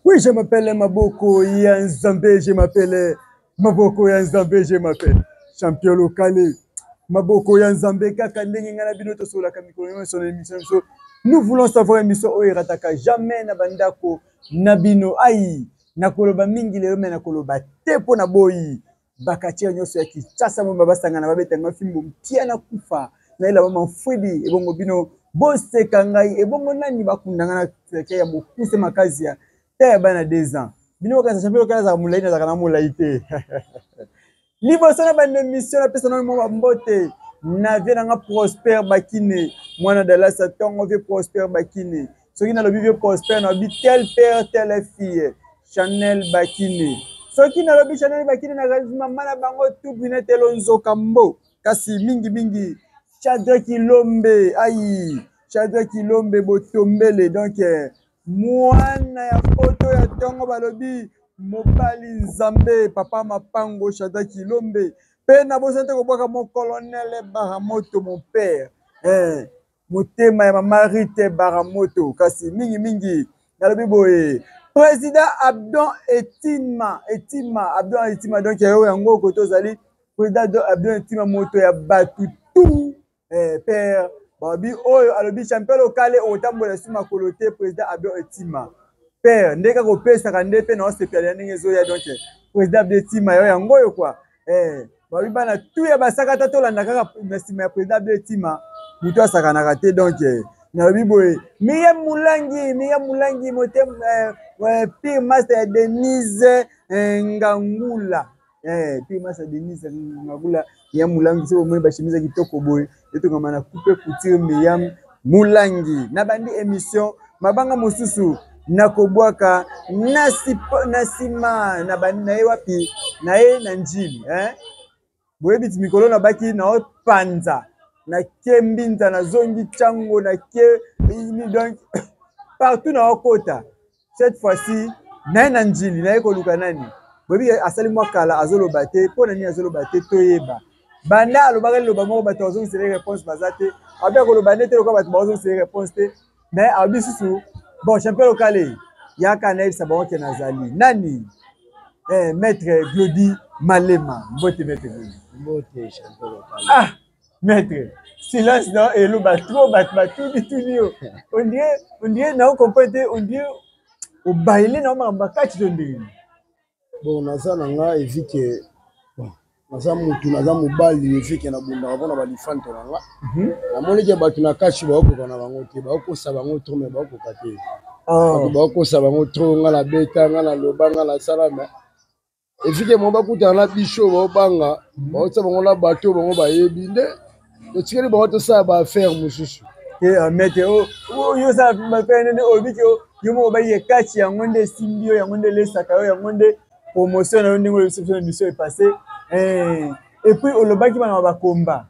Oui, je m'appelle Maboko ya Nzambe, je m'appelle Maboko ya Nzambe, je m'appelle champion local. Maboko ya Nzambe kaka ndenge ngai na bino tosololaka mikolo nyonso na émission biso. Nous voulons savoir émission oyo erataka jamais na bandako na bino. Ai, nakoloba mingi lelo me nakoloba te mpo na boyi bakatiere nyonso ya Kinshasa mobimba basangana babeta ngai fimbo mpia na kufa nayela ba mafwidi ebongo bino boseka ngai ebongo nani bakunda ngai na cercueil ya mokuse makasi ya ta ya bana 2 ans bino bokanisa champion local azalaka molai nazalaka na molai te. Liboso na banda émission napesa nano mwa bambote na vie na nga Prosper Bakine mwana Dallas ya ntongo vie Prosper Bakine. Soki nalobi vie Prosper nalobi tel père telle fille Chanel Bakine. Soki nalobi Chanel Bakine na mama na bango tout Brunette Elonzoka mbo kasi mingi mingi Shadrack Ilombe ai Shadrack Ilombe botombele donc mwana ya poto ya ntongo balobi mobali Nzambe papa mapango Shadrack Ilombe pe nabosani te kobwaka mon colonel Baramoto mon père motema ya mama Rite Baramoto kasi mingi mingi nalobi boye président Abdon Etima Etima Abdon Etima donc yo yango koto ozali président Abdon Etima moto ya batu tout père babi oyo alobi champion local otambola su makolo te président Abdon Etima père nde kaka opesaka nde pe na osepela ndenge ezoya donc président Abdon Etima yo yango oyo quoi babi bana tout ya basaka ta tolanda kaka na nsima ya président Abdon Etima moto asakanaka te donc nalobi boye Miriam Mulangi Miriam Mulangi motema pire master ya Denise Ngangula pire master Denise Ngangula Miriam Mulangi soki omoni ba chemise ya kitoko boye etongama na coupe couture Miriam Mulangi. Na bandi émission mabanga mosusu nakobwaka na nsima na bandi na ye wapi na ye na Njili boyebi ti mikolo nabaki naopanza nake Mbinza nazongi Tshango nake donc partout naokota cette fois-ci naye na Njili naye koluka nani boyebi asali mwa kala azoloba te mpo na nini azoloba te toyeba banda alobaka liloba moko bato bazongisela ye réponse baza te abi akoloba nde te lokola bato bazongisela ye réponse te mais alobi susu bon champion local yaka nayebisa bango ke nazali nani maître Glody Malema mbote maître Glody mbote champion local ah maître silence na eloba trop bato batuni tuni yo on dirait na comprendre te on dirait obayele na makambo bakati to ndenge. Bon naza na nga evike bon naza mutu naza mobali evike nabundaka mpona balifante na nga namoni ke bato na kati baokoka na bango te baokosa bango trop mais baokoka te bato baokosa bango trop nga nabeta nga naloba nga nasala mais evike mo bakutana na biso baobanga baotia bango na bato bango bayebi nde totikeli bango tosala baaffaire mosusu. Maître yo osala baaffaire nde olobi ke yo moko baye kati yango nde esimbi yo yango nde elesaka yo yango nde promotion na yo ndenge olobisi biso na émission epassé et puis olobaki bana bakomba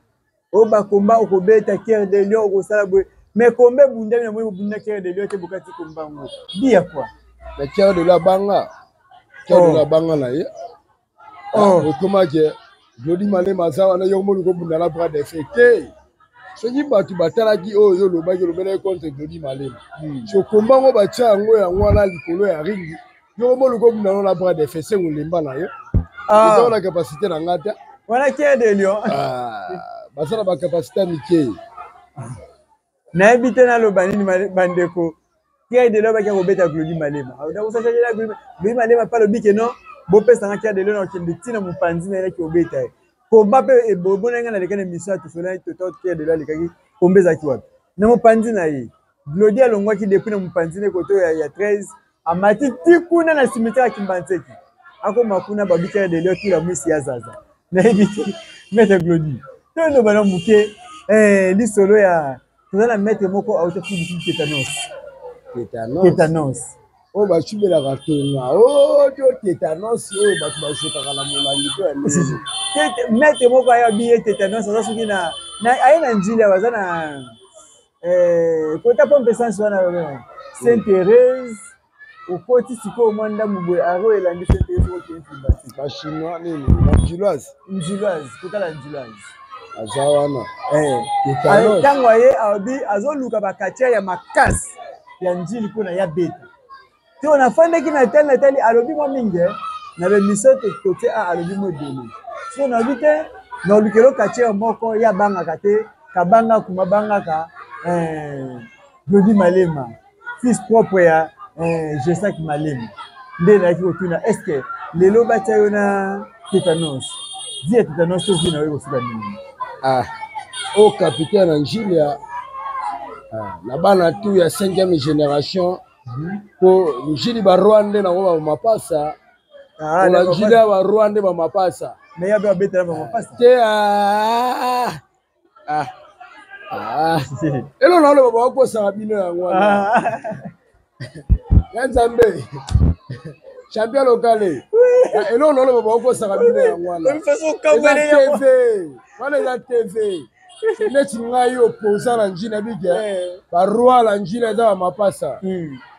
oyo bakomba okobeta Cœur de Lion okosala boye mais komba ebundami na moi bobunda Cœur de Lion te bokati komba yango biya quoi. Mais Cœur de Lion abanga Cœur de Lion abanga na ye okomaki Glody Malema aza wana yo moluka obunda na bras de fer te soki bato batalaki oyo yo olobaki olobelaki contre Glody Malema so komba yango batia yango yango wana likolo ya ringi yo moluka obunda na bras de fer sengo lemba na yo eza wana capacité na nga te wana Cœur de Lion baza na bacapacité ya mike. Nayebi te naloba nini bandeko Cœur de Lion baki kobeta Glody Malema Glody Malema pa lobi ke non bopesanga Cœur de Lion na okende ntina mopanzi na ye naki kobeta ye komba mpe ebonaki nga naleka na émission ya tosolaki toto Cœur de Lion alekaki komba ezalaki wapi na mopanzi na ye Glody alongwaki depuis na mopanzi na ye koto ya 13 amati ti kuna na cimetière ya Kimbanseke akoma kuna babi Cœur de Lion tula mwisi ya zaza nayebi te maître Glody toloba na moke lisolo ya toza na maître moko autaki biso tétanos tétanos oyo basubelaka tonga oyo to tétanos oyo bato basokaka na molangi to ya nini maître moko ayebi ye tétanos aza soki na aye na Njili awa aza na kota pompe essence wana Sainte Thérèse okoti sikoyo mwa ndambu boye aro elandi Sainte Thérèse okende Kimbati bachinois nini na Njiloise Njiloise kotala Njiloise aza wana ntango aye alobi azoluka bakatiere ya makasi ya Njili mpona ya beta. To nafandaki na tali, na tali alobi mwa mingi eh. Na bemission totie a alobi mwa ebele. So nalobi te na olukelo quartier moko ye abangaka te, kabanga kuma bangaka eh, Glody Malema fils propre ya eh, Gesac Malema. Nde nayaki kotuna est ce que lelo batia yo na tetanos, vie ya tetanos to vie na yo ekosuka nini? Ah, o capitaine na njili ya ah, na bana tu ya 5e génération po njili ba roi nde nango ba mapasa. Ah, Ola njili ya ba roi nde ba mapasa. Mais ya ba betela ba mapasa. Te ah ah ah. Elo na oloba bakosaka bino yango wana. Ya Nzambe. Champion locale. Elo na oloba bakosaka bino yango wana. Eza TV. Wana eza TV. Neti ngai opposant na njina bike ba roi na njina eza ba mapasa.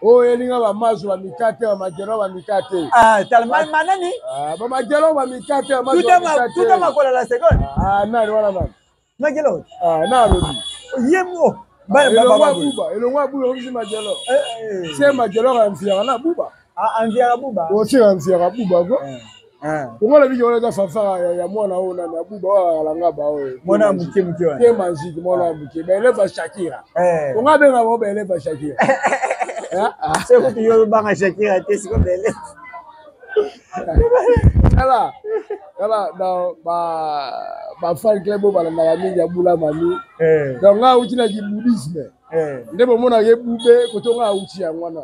Oyo elinga ba mazo ba mikate ba magelo ba mikate. Ah, tala manani? Ah, ba magelo ba mikate ba mazo ba mikate. Tuta makola la seconde. Ah, nani wana nani? Magelo. Ah, na alobi. Ye mo. Bana ba ba buba, elongo ya buba osi magelo. Se magelo ka mfiaka na buba. Ah, mfiaka buba. Osi ka mfiaka buba ko. Kongo na biki wana eza fanfara ya mwana oyo nani ya buba oyo alanga ba oyo. Mwana moke moke wana. Te manziki mwana moke. Ba élève ya Shakira. Kongo abenga bango ba élève ya Shakira. Se kutu yo banga Shakira te siko ba élève. Tala, tala na ba ba fan club oyo balandaka mingi ya Bula Mami. Donc nga awuti na kibudisme. Nde bomonaka ye bube koto nga awuti yango wana.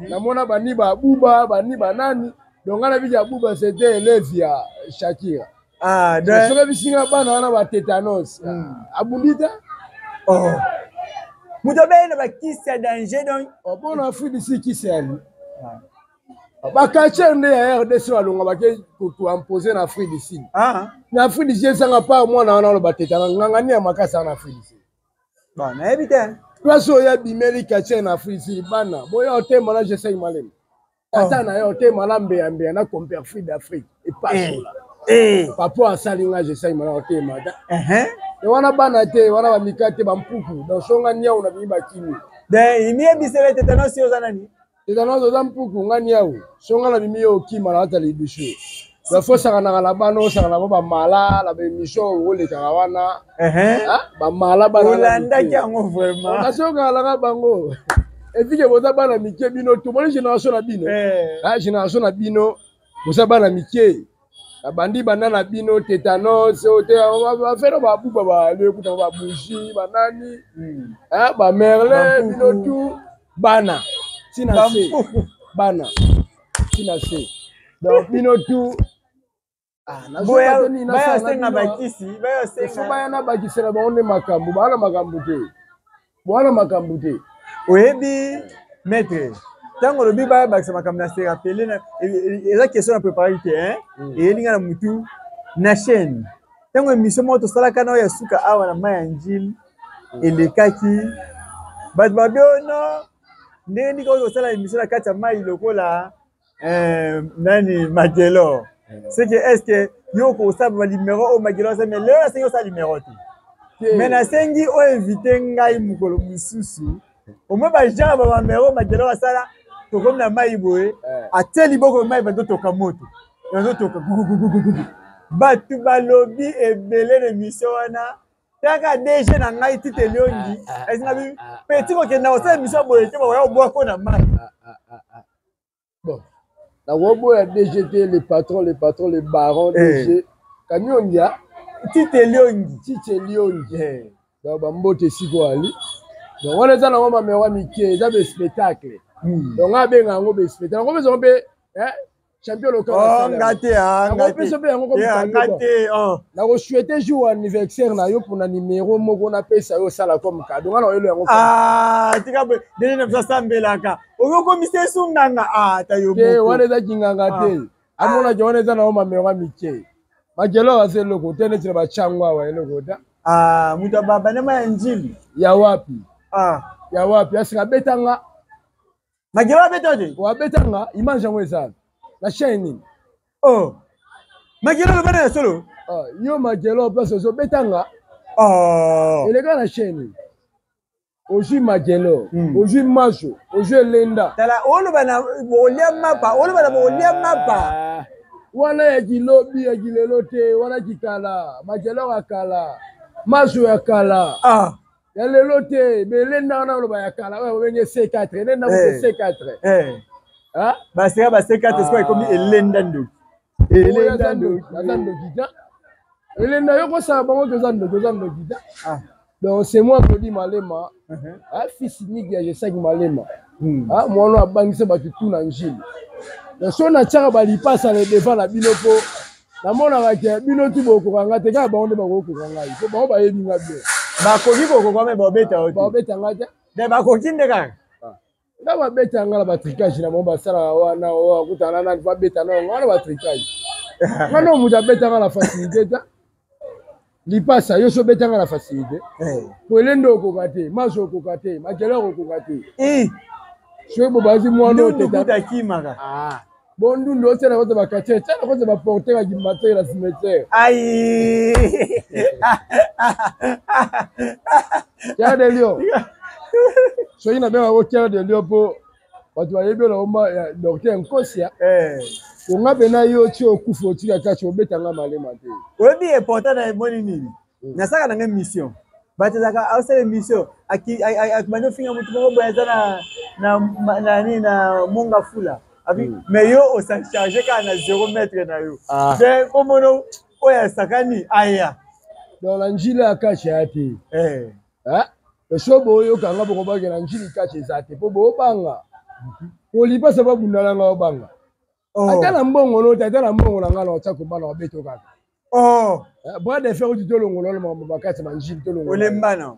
Namona bani ba buba, bani banani. Donc nga na biki ya buba c'était élève ya Shakira. Ah, donc soki bisinga bana wana ba tétanos. Abundi te? Oh. Moto abeli na bakisi ya danger donc. Oh, bon Afrique d'ici kisi ya li. Ba quartier nde ya RDC balonga bake koimpose na Afrique du Sud. Ah. Na Afrique du Sud ezanga pa mwana wana oloba tetana nganga ni ya makasi na Afrique du Sud. Bon, nayebi te. Place oyo abimeli quartier na Afrique du Sud bana boya otema na G5 Malema. Tata na yo otema na mbeya mbeya na compère fruit d'Afrique epasola. Papa asali nga G5 Malema otema ta. E wana bana te wana bamika te bampuku donc songa niau na bimi bakimi. Ben, imiyebisele tetanos yo oza nani? Tetanos oza mpuku nga niau songa na bimi yo okima na ata lidusu. Bafosakanaka na bana osakana bo bamala na baémission olekaka wana bamala bana olandaki yango vraiment nasokalaka bango evike boza bana mike bino tomoni génération na bino génération na bino boza bana mike babandi banda na bino tétanos te bafere babuba balekuta babougie banani bamerlin bino tu bana tina se bana tina se donc bino tu bayosenga bakisi bayosenga baya na bakisela bango nde makambo bana makambo te bwana makambo te. Oyebi maître ntango olobi baya bakisa makambo na se rappeler eza question na préparaki te hein eyeli nga na mutu na chaîne ntango émission moko tosalaka na oyo ya suka awa na mai ya njili elekaki bato babi ono ndenge ndika oyo kosala émission na kati ya mai lokola nani Magelo. C'est que est-ce que yo kosala ba numéro oyo Magelo asali mais lelo nasengi osala numéro te. Mais nasengi oyo invité ngai mokolo mosusu au moins ba genre ba numéro Magelo asala tokomi na mai boye atie liboko mai bazotoka moto bazotoka gugugugugugu bato balobi ebele na émission wana taka DG na ngai Tite Liongi esinga bi petit kokenda kosala émission boye te bakoya kobwako na mai. Bon, nakoboya DG te, le patron, le patron, le baron DG Kanyongia Tite Liongi. Tite Liongi. Donc bambote esika ali. Donc wana eza nango mamero mike eza be spectacle. Donc nga abenga yango be spectacle. Yango mpe mpe champion local. Oh nga te ah nga te. Nakopesa mpe yango comme cadeau. Nga te oh. Nakosouhaite jour anniversaire na yo mpona numéro moko napesa yo osala comme cadeau. Nga na oyelo yango. Ah tika boye ndenge na biso asambelaka. Okokomisa esu nganga ah ta yo moko. Te wana eza kinganga te. Amonaki wana eza nango mamero mike. Makelo aza eloko te neti na bachango awa eloko te. Ah moto ababa na ya njili. Ya wapi? Ah ya wapi? Asika abetanga. Makelo abeta te? Abetanga image yango eza na chaîne nini? Oh. Makelo loba na solo. Ah, yo Makelo place ozobetanga. Oh. Eleka na chaîne nini? Ozwi Magelo, ozwi Maso, ozwi Elenda. Tala, oloba na bokolia mapa, oloba na bokolia mapa. Ah, wana ya kilobi ya kilelo te, wana kikala, Magelo ya kala, Maso ya kala. Ah. Ya lelo te, mais Elenda wana oloba ya kala, oyo babenge C4, Elenda kutu C4. Eh. Ah? Baseka ba C4 sikoyo ekomi Elenda ndoki. Elenda ndoki. Aza ndoki ta. Elenda yo kosala bango toza ndoki, oza ndoki ta. Ah. Donc c'est moi Glody Malema, ah, fils unique ya Jesaki Malema. Ah, mwana abangisa bato tout na njili. Donc so natiaka balipasa na devant na bino po namonaka ke bino tu bokoka nga te, kaka bango nde bakokoka ngai po bango bayebi nga bien. Bakoki kokoka me babeta yo te. Babeta nga te. Mais bakoki nde kaka. Nga babeta nga na batricage na bango basalaka wana, oyo akutana nani babeta na yango wana batricage. Nga no moto abeta nga na facilité ta. Lipasa yo so obeta nga na facilité. Po elende okoka te, maso okoka te, makele okoka te. Soki bobazi mwana oyo teta. Ndundu akimaka. Ah. Bon ndundu otiela kota ba quartier, tiela kota ba porter ya cimetière na cimetière. Aïe. Cœur de lion. Soki nabengaka ngo cœur de lion po bato bayebi oyo naomba ya docteur Nkosia. Onga pena yo ti okufa otika kati obeta nga malema te. Oyebi important na emoni nini? Nasaka na ngai mission. Bato ezalaka aosala émission akibandi ofinga motu moko boye aza na nini na monga fula. Mais yo osa charge kaka na 0 mètre na yo. Te komono oyo asakani aya. Donc na njila ya kashe ya te. So boyoka nga bokobake na njili kashe eza te po bobanga. Kolipasa babunda na nga obanga. Ata na mbongo no te, ata na mbongo na nga na otya kobana obeto kaka. Bras de fer oti tolongola wana makambo makasi banjili tolongola. Olembana.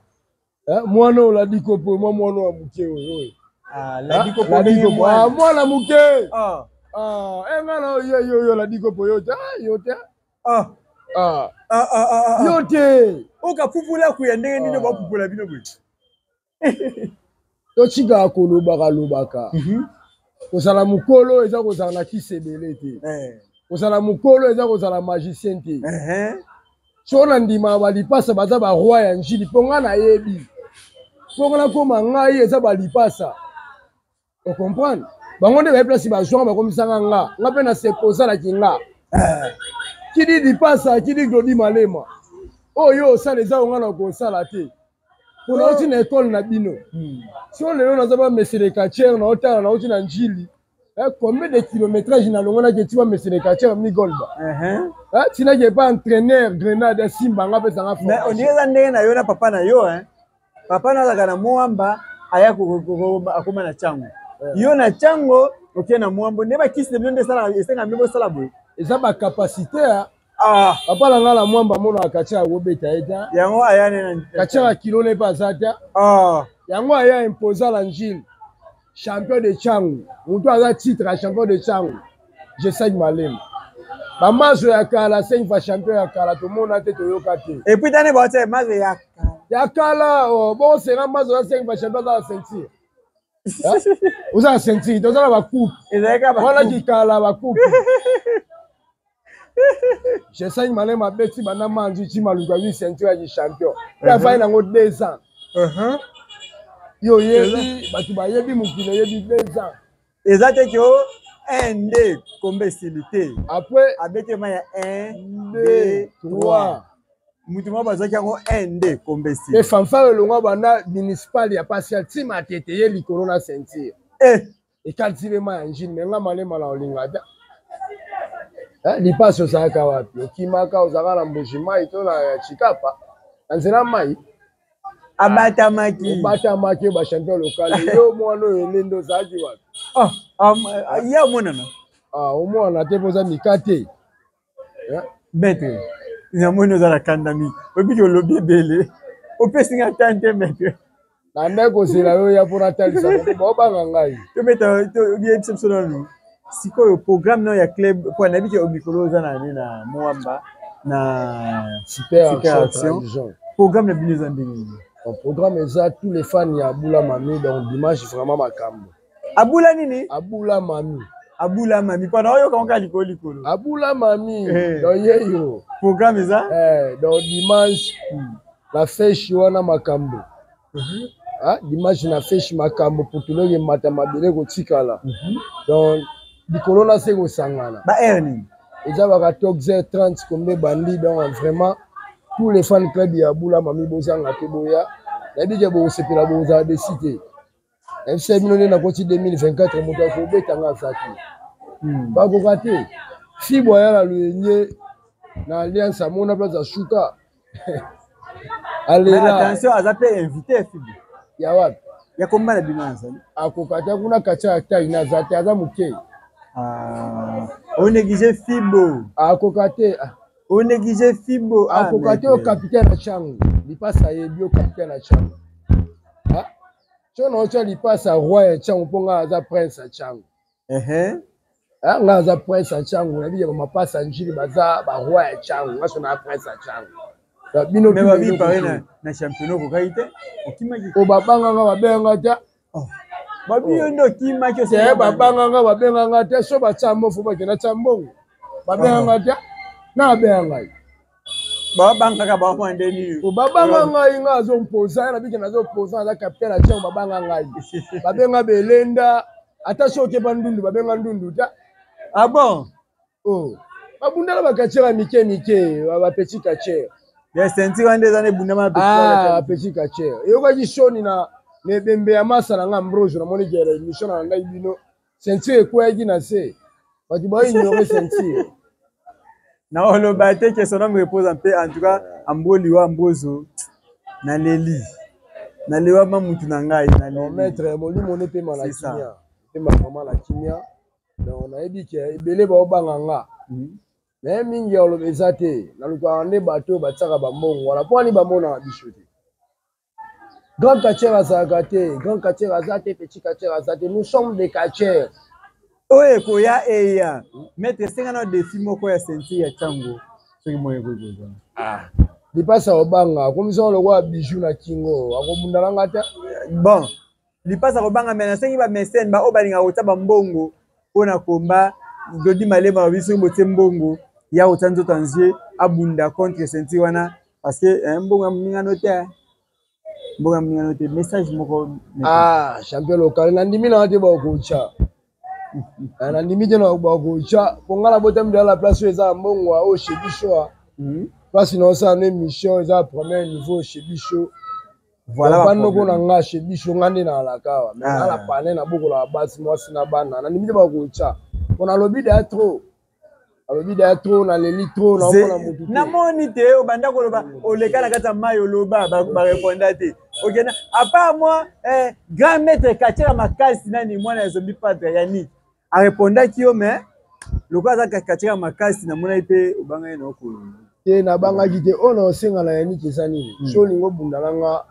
Mwana oyo ladi kopo, mwa mwana oyo moke oyo oyo. Ah, ladi kopo Ladi ndenge kopo. mwana. Ah, mwana moke. Ah. Ah, nga na yo, yo, yo, ladi kopo, yo te. Ah, yo te. Ah. Ah. Ah, ah, ah, ah. Yo te. Oka pupula kuya ndenge nini Ah. ba pupula bino boye. Totikaka kolobaka lobaka. Kozala mokolo eza kozala na kisi ebele te. Kozala mokolo eza kozala magicien te. So na ndima balipasa baza ba roi ya njili mpo nga nayebi. Mpo nga nakoma ngai eza balipasa. O comprendre? Bango nde baye place bazwanga bakomisanga nga. Nga mpe na sekozalaki nga. Kidi lipasa, kidi Glody Malema. Oyo osala eza nga na kosala te. Mpo nauti na ekole na bino. So lelo naza ba monsieur le quartier na otala nauti na njili. Combien de kilométrage na longo na keti ba monsieur le quartier mi golba. Tina ke pas entraîneur Grenade Simba nga pesa nga Mais on dirait ndenge na yo na papa na yo hein. Papa na azalaka na Mwamba aya akoma na Tshangu. Yo na Tshangu oke na Mwambo nde bakisi na bino nde esalaka esenga bino bosala boye. Eza ba capacité ya Ah. Papa na nga na Mwamba mona quartier ya kobeta ye te. Yango aya ne na quartier ya kilo ne pa za te. Ah. Yango aya imposer la njili. Champion de Tshangu. Mutu aza titre ya champion de Tshangu. Je sais Malema. Ba mazo ya kala, cinq fois champion ya kala, tomona te toyoka te. Et puis tane ba tse mazo ya kala. Ya kala, oh, bon sera mazo ya cinq fois champion za ceinture. Oza ceinture, toza na ba coupe. Ezalaka ba Wana coupe. kikala ba coupe. Je sais Malema beti bana manzu ti maluka wi ceinture ya champion. Ya fai nango 2 ans. Yo yebi, bato bayebi mokili yebi 2 ans. Eza te ke o 1 2 kombe esili te. Après abeti ma ya 1 2 2 3. 3. Mutu moko bazwaki yango 1 2 kombe esili. E fanfare elongwa banda municipal ya pasi ya ntima tete ye likolo na ceinture. Ekaltile ma ya njini, me nga Malema na olinga ta. Lipasi ozalaka wapi? Okimaka ozalaka na Mbuji Mayi to na Chikapa? Na nzela mai? Abatamaki. Obatamaki ba champion local. Yo mwana oyo elende ozalaki wapi? Ah, ya monana. Ah, omwana te poza mikate. Maître, namoni oza na kanda mingi. Oyebi olobi ebele. Opesi nga temps te maître. Na nde kozela yo ya mpona talisa bango, baobanga ngai. Tobeta, toyebisa biso nanu. Sikoyo programme nayo ya club, po nayebi ke mikolo oza na nini na Mwamba, na Super Super Action Action. Tradition. Programme na bino eza ndenge nini? Bon, programme eza tous les fans ya Abula Mami, donc dimanche vraiment makambo. Abula nini? Abula Mami. Abula Mami, pona oyoka ngo kaka likolo likolo. Abula Mami, donc yeyo. Programme eza? Donc dimanche, la fèche wana makambo. Ah, dimanche na feshi makambo putuleke mata mabele kotikala. Donc likolo na se kosangana. Ba heure nini? Eza ba 14h30 kombe bandi. Donc vraiment tous les fan club ya Bula Mami bozanga te boya. Nayebi ke bokosepela, bokozala desi te. Nayebisa bino nde nakoti 2024, moto akobeta nga aza te. Bakoka te. Fibo aya na loyenge na alliance, amona place asuka alela. Attention, aza mpe invité Fibo. Ya wapi? Ya komba na bino azali. Akoka te kuna, katia ya tai naza te, aza moke. Ah, onéglige Fibo. Akoka te. Onéglige Fibo. Akoka te. O capitaine na Chango lipasa ayebi, o capitaine na Chango so na otya lipasa roi ya Chango, mpo ngai aza prince ya Chango. Ngai aza prince ya Chango, nayebi ya bamapasa njili baza baroi ya Chango, ngai so na prince ya Chango. Bino babi pare na championnat okokaki te, okimaki. O babanganga, babenganga te. Babi yo nde okimaki. Te, babanganga, babenganga te. So batya mofo, bakenda tya mbongo, babenganga te na abenga ngai. Babangaka bamwa nde nini? Babanga ngai, ngai azomposa ye, nabiki nazoposa, naza capitaine ya Tiango. Babanga ngai, babenga belenda, ata soki okeba ndundu, babenga ndundu ta. Ah bon? Oh, babundana bacatcheurs ya mike mike, bapetit catcheur. Ya ceinture wana nde eza na ebundama. Ah, petit catcheur eyokaki soni na ebembe ya masa na nga Ambrose. Namoni kela émission na ngai bino, ceinture ekweyaki na se, bato baignore ceinture. Na oloba te que son homme repose en paix. En tout cas, amboliwa Ambozo, naleli nalewa ma mutu na ngai. Naleli maître, molimo ne pema na kimia, pema vraiment na kimia. Donc nayebi ke ebele baobanga nga naye mingi ya oloba eza te. Nalukaka nde bato oyo batiaka bambongo wana, mpo wani bamonaka biso te. Grand catcheur azalaka te, grand catcheur aza te, petit catcheur aza te, nous sommes des catcheurs. Oyo ekoya eya. Maître, esenga na défi moko ya ceinture ya Ntango, soki moyo ekoki kozala. Ah, lipasa obanga akomisa lokola bijou na kingo, akobunda nanga te. Bon, lipasa kobanga, me nasengi bamesene baoyo balingaka kotia bambongo mpona komba Dodi Malema, babi soki botie mbongo ya kotia nzoto ya nzie abunda contre ceinture wana, parce que mbongo ya moningano te, mbongo ya moningano te. Message moko. Ah, champion local, nandimi nanga te bakotya, nandimi te bakotya, mpo nga nabotami deja na place oyo eza ya mbongo oyo chez biso. Place naosala no émission eza premier niveau chez biso. Voilà. Bandoko na nga chez biso, nga nde naalaka awa, mais nga na pane nabokolaka basi, mwasi na bana. Nandimi te bakotya, mpo nalobi deya trop, alobi deya trop, naleli trop, naomona motu. Namoni te obanda koloba, oleka na kati ya mai, oloba, bareponda te. Okenda à part moi, grand maître katiaka makasi nani, mwana ya Zombi Padre Yani arepondaki yo, mais lokola aza katiaka makasi, namonaki mpe obangaki na okolo. Te, nabangaki te. Oyo na osenga na Yaniki eza nini? So olingi obunda na nga,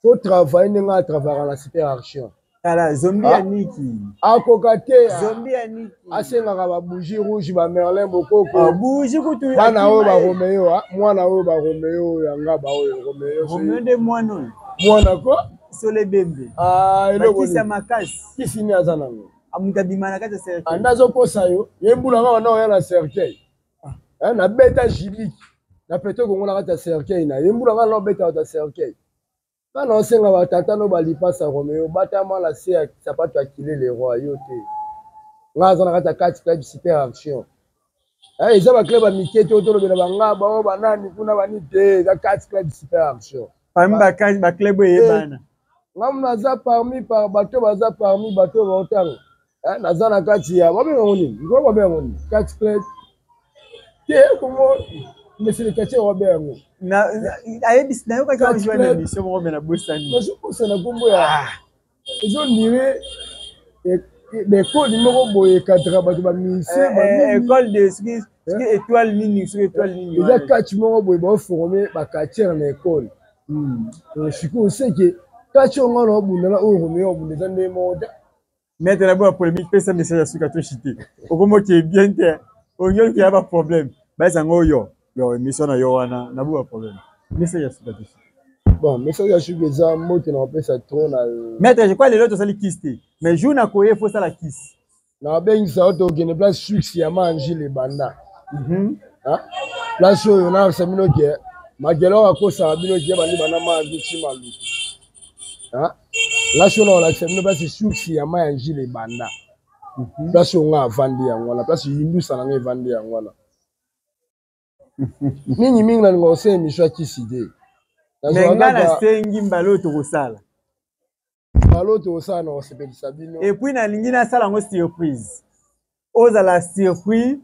faut travailler ndenge atravaka na Super Action. Tala Zombi ya Niki. Akoka te. Zombi ya Niki. Asengaka babougie rouge, bamerlin bokoko. Bougie kutu. Bana oyo baromeo, mwana oyo baromeo yanga, baoyo Romeo. Romeo nde mwana oyo. Mwana ko. Sole bembe. Eloko ya makasi. Kisi nini aza nango? Moto abima na kati ya cercueil. Anda azokosa yo, ye mbula nga wana oya na cercueil. Nabeta jibiki na pete kongo na kati ya cercueil na ye, mbula nga na obeta kati ya cercueil. Nga na osenga batata no balipasa Romeo, batama na se ya sapato ya kile le roi yo te. Nga aza na kati ya kati club Super Action. Eza baclub ya mike te, tolobela banga bao banani kuna bani te, eza kati club Super Action. Parmi baclub oyo eyebana. Nga naza parmi par bato baza parmi bato oyo baotanga, naza na kati ya babengango nini, ngolo babengango nini, kati club te kongo, monsieur le quartier wabe yango. Ayebisi, nayokaki yango na émission moko, me nabosani. Nazobosana nkombo ya ezondire baekole moko boye ekadraka bato bamusicien. École de soki étoile nini, soki étoile nini. Eza catch moko boye, baoforme bacatcheurs na ekole. Sikoyo seke catch oyo nga na obunda na oyo Romeo obunda eza nde moko te. Maître, na boya polémique, pesa message ya suka toshi te. Okomoki bien te, olingi oluki ba problème bayesa yango oyo yo émission na yo wana na boya problème. Message ya suka toshi. Bon, message ya suka eza mbote na kopesa trop na Maître, je crois lelo tosali kisi te, mais jour na koye fo osala kisi. Nabengisa yo, tokende place suisse ya Mangile ebanda. Place oyo nayebisa bino ke Magelor akosaka bino ke bandi banda mangi ti maluku. Nga soki nakolakisa bino place source ya mai ya Njili ebanda. Place oyo nga avandi yango wana, place yindusa na nga evandi yango wana. Mingi mingi nalinga kosala émission ya kisi te. Mais nga nasengi mbala oyo tokosala. Mbala oyo tokosala na kosepelisa bino. Et puis nalingi nasala yango surprise. Ozala surpris.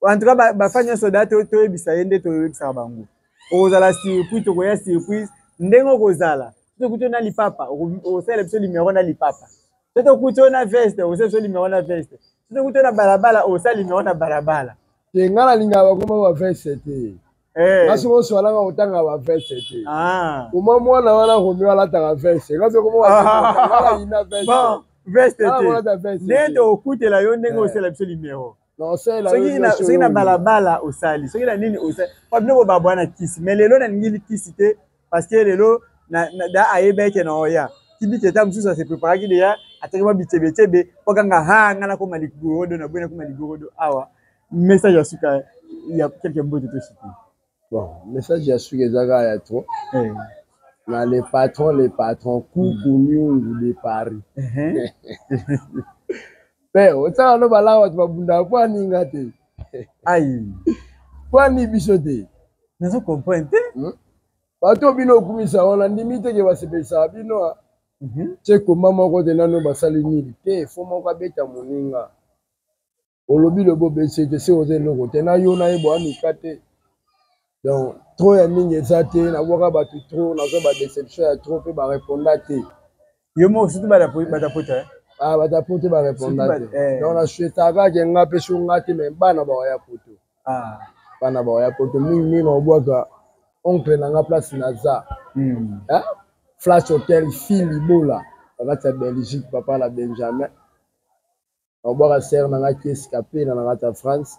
En tout cas, bafani nyonso da toyebisa ye nde toyebisaka bango. Okozala surpris, tokoya surprise. Ndenge okozala. Soki tokuti na lipapa, okosalela biso numero na lipapa. Soki tokuti na veste, okosalela biso numero na veste. Soki tokuti na balabala, okosala numero na balabala. Te, nga nalingaka bakoma ba veste te. Nga soki oswalanga kotanga ba veste te. Koma mwana wana Romeo alataka veste. Nga soki nga nayina veste. Bon, veste te. Nde tokutela yo ndenge osala biso numero. Soki na balabala osali, soki na nini osali. Pa bino bobabwa na kisi. Mais lelo nalingi kisi te parce que lelo da ayeba eke na oya. Kibi teta mosusu ase préparaki deja ataki mwa bitebetebe mpo kanga ha nga nakoma ligorodo na boye nakoma ligorodo awa. Message ya suka ya quelque mbote toshiki. Bon, message ya suka eza kaka ya trop. Na le patron Kuku Nyungu de Paris. Pe otala no balaka bato babundaka mpo aninga te. Ai. Mpo ani biso te. Nazo comprendre te. Bato bino okumisa wana ndimi te ke basepelisaka bino. Tie komba moko te nano basali nini te, fo moko abeta moninga. Olobi lobo obeti te se oza eloko te na yo na ye boamika te. Donc trop ya mingi eza te, nabwaka bato trop, nazwa ba déception ya trop mpe bareponda te. Yo moko surtout bata poto. Ah, bata poto bareponda te. Donc na souhaitaka ke nga mpe so nga te, mais bana baoya poto. Bana baoya poto mingi mingi na obwaka oncle na nga place naza. Flash Hotel Fili Bola na kati ya Belgique, papa na Benjamin. Nabwaka sœur na nga Kesi Kapena na kati ya France.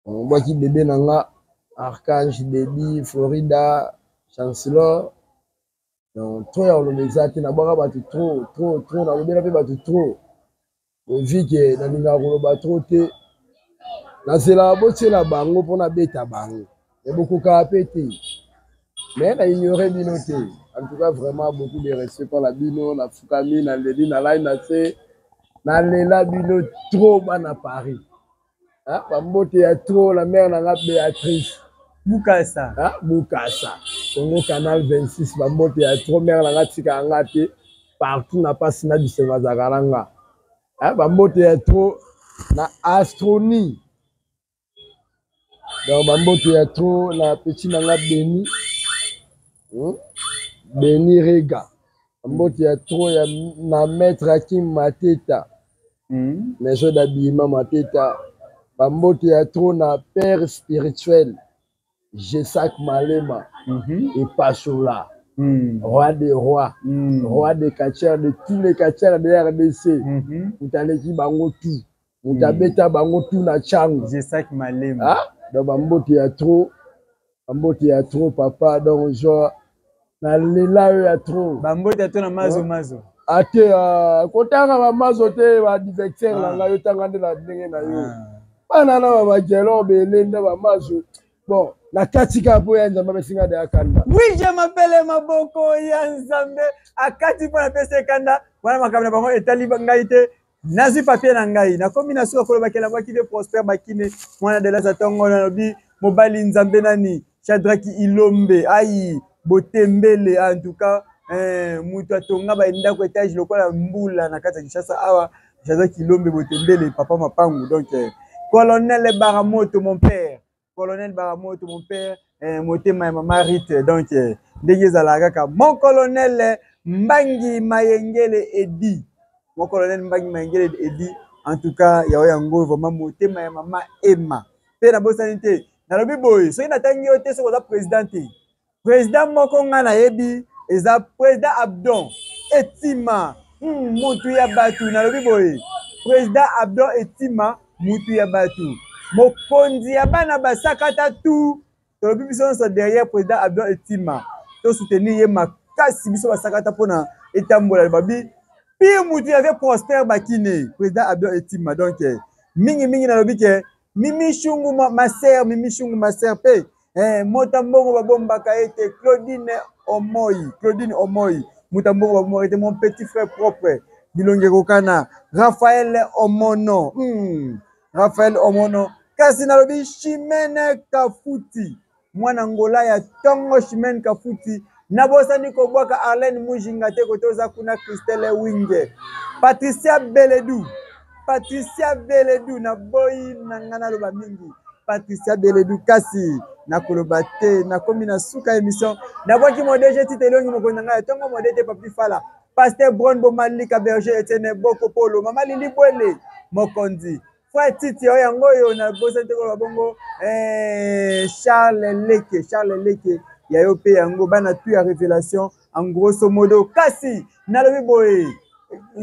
Nabwaki bébé na nga Archange Baby Florida Chancellor. Donc trop ya koloba eza te, nabwaka bato trop trop trop, nalobela mpe bato trop. Vu que nalingaka koloba trop te, nazelaka botiela bango mpo nabeta bango. Mais bokokaka mpe te. Mais na ignorer bino te. En tout cas vraiment beaucoup de respect pour la bino, na fukami, na leli, na lai na se, na lela bino trop bana Paris. Hein, ba mbote ya trop la mère na nga Béatrice Bukasa. Hein, Bukasa. Congo Canal 26 ba mbote ya trop mère na nga tika nga te partout na pasi na bisengo azalaka na nga. Hein, ba mbote ya trop na astronie. Donc bambote ya trop na petit na nga Beni. Beni Rega. Bambote ya trop ya na maître Hakim Mateta. Maison d'habillement Mateta. Bambote ya trop na père spirituel Jesak Malema et Pasola. Roi des rois, roi des catcheurs de tous les catcheurs de RDC. Mutaleki bango tout. Mutabeta bango tout na chango. Jesak Malema. Ah, donc bambote ya trop. Bambote ya trop papa, donc genre na lela yo ya trop. Bambote ya trop na mazo mazo. Ate kotanga ba mazo te ba directeur na ngai otanga nde na ndenge na yo. Bana na ba bagelo belenda ba mazo. Bon, na kati kaka po ya Nzambe apesi nga deya kanda. Oui, je m'appelle Maboko ya Nzambe. Akati mpo napesi kanda. Wana makambo na bango etali ngai te. Nazwi papier na ngai. Nakomi na suka koloba kela bwaki de Prosper Bakine. Mwana de la Zatongo nalobi mobali Nzambe nani? Shadraki Ilombe. Aïe, Botembele en tout cas. Mutu atonga ba ndako étage lokola mbula na kati ya Kinshasa awa. Shadraki Ilombe Botembele papa mapangu. Donc colonel Baramoto mon père. Colonel Baramoto mon père, motema ya mama Rite. Donc ndenge ezalaka kaka mon colonel Mbangi Mayengele Edi. Mon colonel Mbangi Mayengele Edi. En tout cas, yao yango vraiment motema ya mama Emma. Pe na bosani te. Nalobi boye, soki natangi yo te soki oza président te. Président moko nga nayebi eza président Abdon Etima. Mutu ya batu nalobi boye. Président Abdon Etima mutu ya batu. Mokonzi ya bana basakata tout. Tolobi biso nyonso derrière président Abdon Etima. To soutenir ye makasi biso basakata pona etambola babi pire mutu ya ve Prosper Bakine président Abdon Etima. Donc mingi mingi nalobi ke Mimi Shungu ma sœur, Mimi Shungu ma sœur pe mota mbongo babombaka ete Claudine Omoyi, Claudine Omoyi. Moto ya mbongo babomaka te, mon petit frère propre. Bilongi ekokana. Raphaël Omono. Raphaël Omono. Kasi nalobi Chimene Kafuti. Mwana Angola ya tongo Chimene Kafuti. Nabosani kobwaka Arlène Mujinga te kote oza kuna Christelle Winge. Patricia Beledu. Patricia Beledu naboyi na nga naloba mingi. Patricia Beledu kasi nakoloba te nakomi na suka émission nabwaki mo DG Tite Elongi mokonzi na ngai ya tongo mode te Papi Fala Pasteur Bron Bomalika Berger Etienne Boko Polo Mama Lili Bwele mokonzi Frère Titi oyo yango oyo nabosani te koloba bongo eh, Charles Leke Charles Leke ya yo mpe yango bana tu ya révélation en grosso modo kasi nalobi boye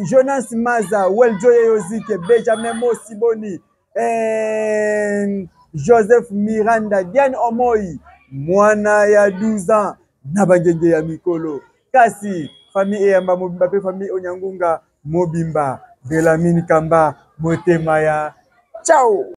Jonas Maza Weljo Yeyozike Benjamin Mosiboni eh, Joseph Miranda Diane Omoi mwana ya 12 ans na bangenge ya mikolo kasi famille eyamba mobimba mpe famille Onyangunga mobimba Belamine Kamba motema ya ciao.